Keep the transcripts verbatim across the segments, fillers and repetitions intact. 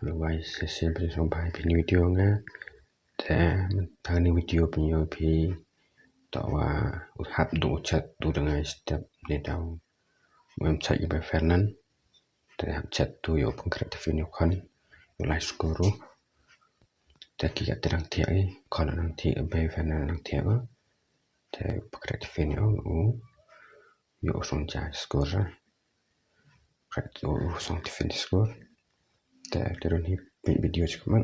Wai shisien phi sngewbha ïa phi ïa kane ka video nga. Te mynta kane ka video pynïoh ïa phi, to wa u hap duh u chat tu da nga step ne daw. Mo em chat ïa Bai Fernan. Te hap chat tu ïa u pynkreh te phin ïoh khon ïa u lai score ruh. Te ki kat te dang thiah, khon dang thiah, Bai Fernan dang thiah. Te pynkreh te phin ïoh u, ïoh u song ja score. Pynkreh u song te phin score. Te te don hi peit video shakhmat.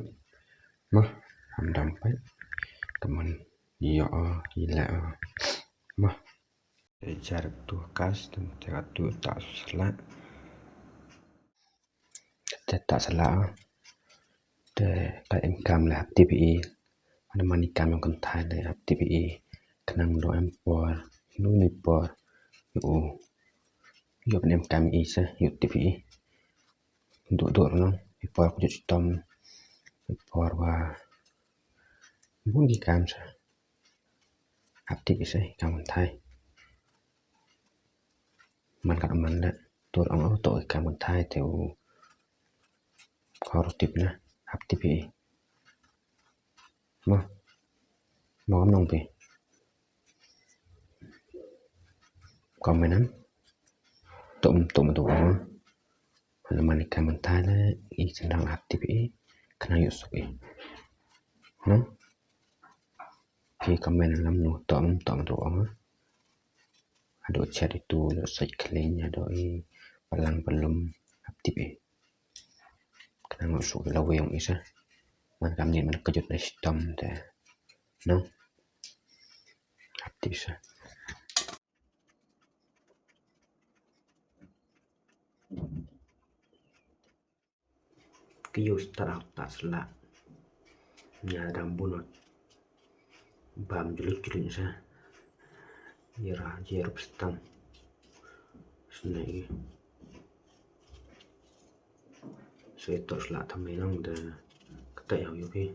Mo, ham dam peit. Te mon ïoh ïa la. Mo. Te jar tu kas te ka tu ta sla. Te ta sla. Te ka em kam la hap tip ïa i. Hana man i kam ïa u kynthai la hap tip ïa i. Khnang ym em por. Ym em por. Ïoh u. Ïoh ban em kam ïa i sa ïoh tip ïa i. Duh duh nong i por kujut shitom. I por wa bun ki kam sa. Hap tip ïa i sa i kam kynthai. Man kat man la tur ong ong to i kam kynthai te u. Khor tip na hap tip ïa i. Mo. Mo kam nong phi. Comment nan. Tum tum tu ong. Hana man i kam kynthai la i sendang hap tip ïa i. Khnang ïoh suk ïa i. No. Phi comment lam nu tom tom tu ong. Haduh chat itu ïoh sait kling haduh i palang palum hap tip ïa i. Khnang ïoh suk la wei ong i sa. Man kam ni man kajut na shitom te. No. Hap tip sa. Ki ïoh start out ta sla. Nya dang bunot. Bam juluk juluk sa. Ira jerup stang. Snai. So ito sla tamai nang da kata ïa ïoh ki.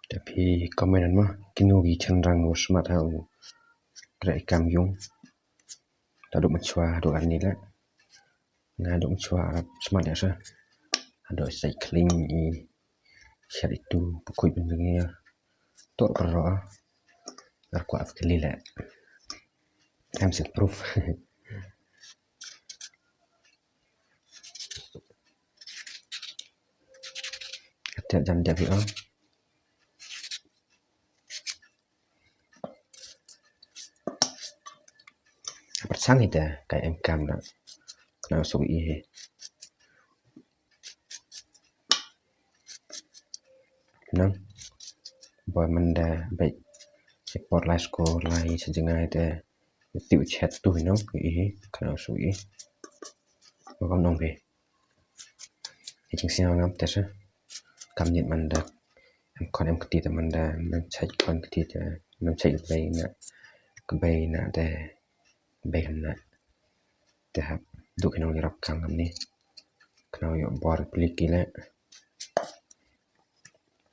Te phi comment mo kino ki chynrang u smat ha u trei kam ïung. Ta duk mynchwa duk ani la. Nga duk mynchwa smat ïa sa. Duk sai kling i. Shat itu pukui bendeng ïa. Tur perro. Ar kwa af kli la. Em sik proof. Kata jam dia bi ong. Persang ita kai em kam na. Kena usuk i. Nang. Boy manda baik. Support lai sko lai sejengah ita. Tiu chat tu nang i. Kena usuk i. Bakam nong be. Ïa jingsngew ngam te sa. Kam ñiat manda. Em khon em kti te manda. Mem chait khon kti te. Mem chait ka bei na. Ka bei na te. Bei na. Te hap. Duk ïa nong ïarap kam ngam ni. Khnang ïoh bor plik ki le.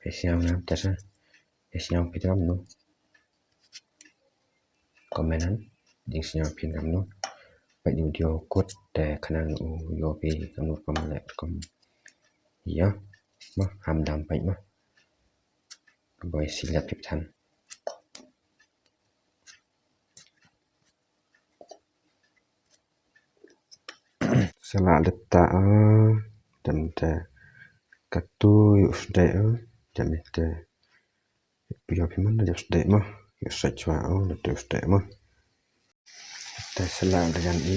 Ïa sngew ngam te sa. Ïa sngew phi te kam nu. Comment nan, jingsngew phi ngam nu. Peit video kut te khnang u ïoh phi ngam nu kam lek kum. Ïa, mo ham dam peit mo. Boi silat phi than. Sala leta a, jam te katu yu sdei a, jam te. Phi ïoh phi man da jop sdei mo. Ïoh sdei chwa o, da tu sdei mo. Te sla da jan i.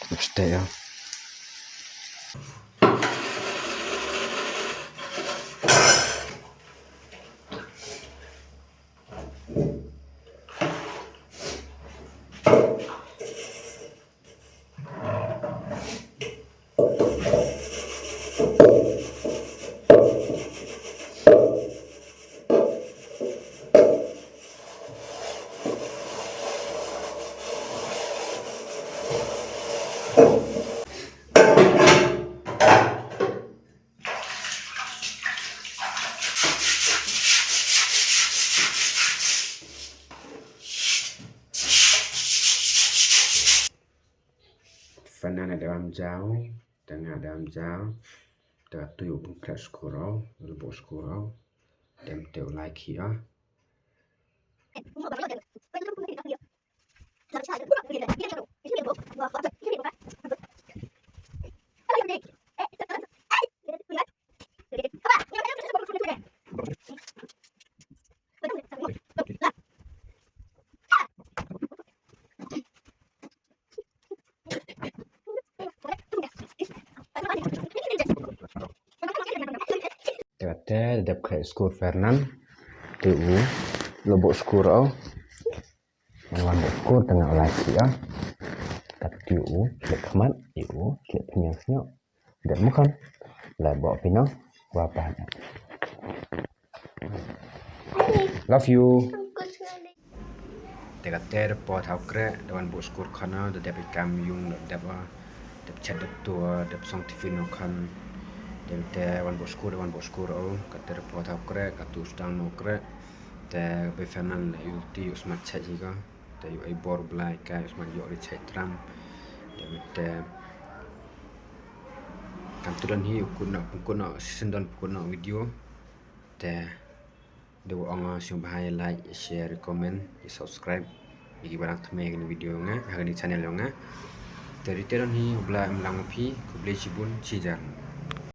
Jop sdei o. Fernand da bam jaw, tang da bam jaw, da tu yu pun kret skur au, lubuk skur au, dem te u lai ki ah. Te kata dep khleh skur Fernand. Te u lubuk skur au. Wan wan bok skur tang u lai ki ah. Kat ti u khleh khmat, i u khleh pynïang sñiuh. Dep mukhan. Lai bok pino. Wa pa. Love you. Te kata dep po thaw kreh, da wan bok skur khana, da dep i kam yung, da dep ah, dep chet, dep tua, dep song tiffin no khan. Te te wan bok skur, da wan bok skur au, kata dep po thaw kreh, katu sdang no kreh. Te be Fernand la yu ti yu smat chet hi ka. Te yu ai bor blai ka yu smat yu ri chet tram. Te te kam tu don hi u kun na, kun na, season don kun na video. Te da ong sngewbha like, share, comment, subscribe. Ïa ki ba dang thymmai ha kane video nga, ha kane channel yong nga. Te ri te don hi u Blei em lang phi, khublei chibun, chijan.